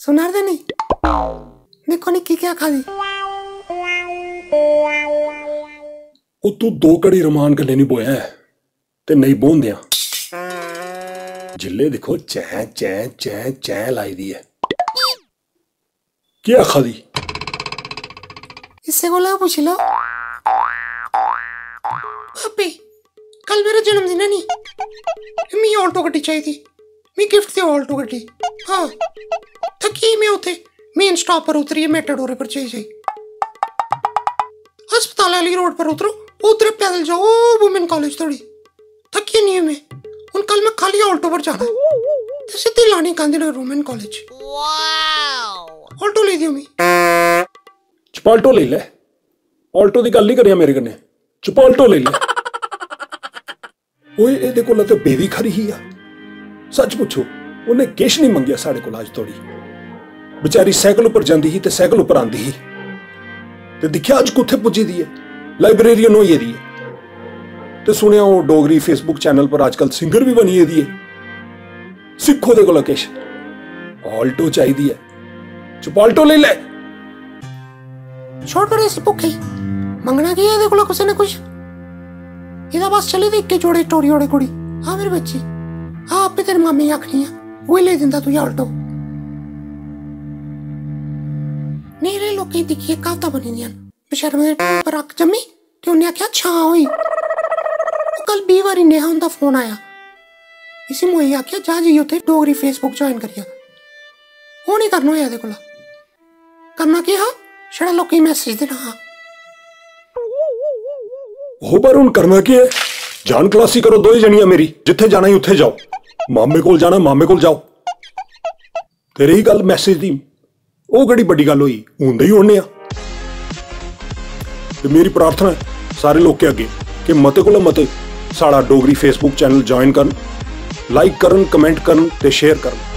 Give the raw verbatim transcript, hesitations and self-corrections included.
सुना दे नी? दिक्खो निक्की केह् आखा दी। ओह् तू दो घड़ी रमान कन्नै निं बोया ऐ ते नेईं बौंह्देआं। जिल्ले दिक्खो चैं चैं चैं चैं लाई दी ऐ। केह् आखा दी? इस्सै कोला गै पुच्छी लैओ। भापी, कल मेरा जन्मदिन ऐ नी, मिगी Alto गड्डी चाहिदी। मिगी गिफ्ट देओ Alto गड्डी। हां, थक्की में उत्थै मेन स्टाप पर उतरियै मेटाडोरे पर चढ़ी जाई। अस्पताल आह्ली रोड पर उतरो, उद्धर पैदल जाओ वुमेन कालेज धोड़ी। थक्की जन्नी आं में। हून कल में खाल्ली Alto पर जाना ते सिद्धी लानी Gandhi Nagar women college. Alto लेई देओ मिगी। चपाल्टो लेई लै। Alto दी गल्ल निं करेआं मेरे कन्नै, चपाल्टो लेई लै। ओए, एह्दे कोला ते बेबी खरी ही आ। सच पुच्छो, उन्नै किश निं मंगेआ साढ़े कोला अज्ज धोड़ी। बेचारी साइकल उप्पर जंदी ही ते साइकल उप्पर आंदी ही। ते दिक्खेआ अज्ज कुत्थै पुज्जी दी ऐ, लाइब्रेरियन होई गेदी ऐ। ते सुनेआ ओह् डोगरी Facebook चैनल पर अजकल सिंगर बी बनी गेदी ऐ। सिक्खो ओह्दे कोला किश। Alto चाहिदी ऐ, चपाल्टो लेई लै। छोड़ परे इसी भुक्खे गी। मंगना केह् ऐ एह्दे कोला कुसै ने कुछ? एह्दा बस चले ते इक्के जोड़े टोरी ओड़े कुड़ी। आ मेरे बच्चे, आ आपे तेरे मामे गी आखनी आं, उ'ऐ लेई दिंदा तुगी Alto। नेह् लोकें गी दिक्खियै क्हावतां बनी दियां न। बशर्म दे ढोल पर अक्क जम्मी ते उन्नै आखेआ, "छां होई।" कल बीह् बारी नेहा उं'दा फोन आया। इसी मोए गी आखेआ, "जा जाइयै उत्थै डोगरी Facebook ज्वाइन करी आ।" ओह् निं करन होएआ एह्दे कोला। करना केह् हा? छड़ा लोकें गी मैसेज देना हा। ओह्, पर हून करना केह् ऐ? जान खलासी करो दोए जनियां मेरी, जित्थै जाना ई उत्थै जाओ। मामे कोल जाना, मामे कोल जाओ। ते रेही गल्ल मैसेज दी, ओह् केह्ड़ी बड्डी गल्ल होई, हून देई ओड़ने आं। ते मेरी प्रार्थना ऐ सारे लोकें अग्गें कि मते कोला मते साढ़ा डोगरी Facebook चैनल ज्वाइन करन, लाइक करन, कमेंट करन ते शेयर करन।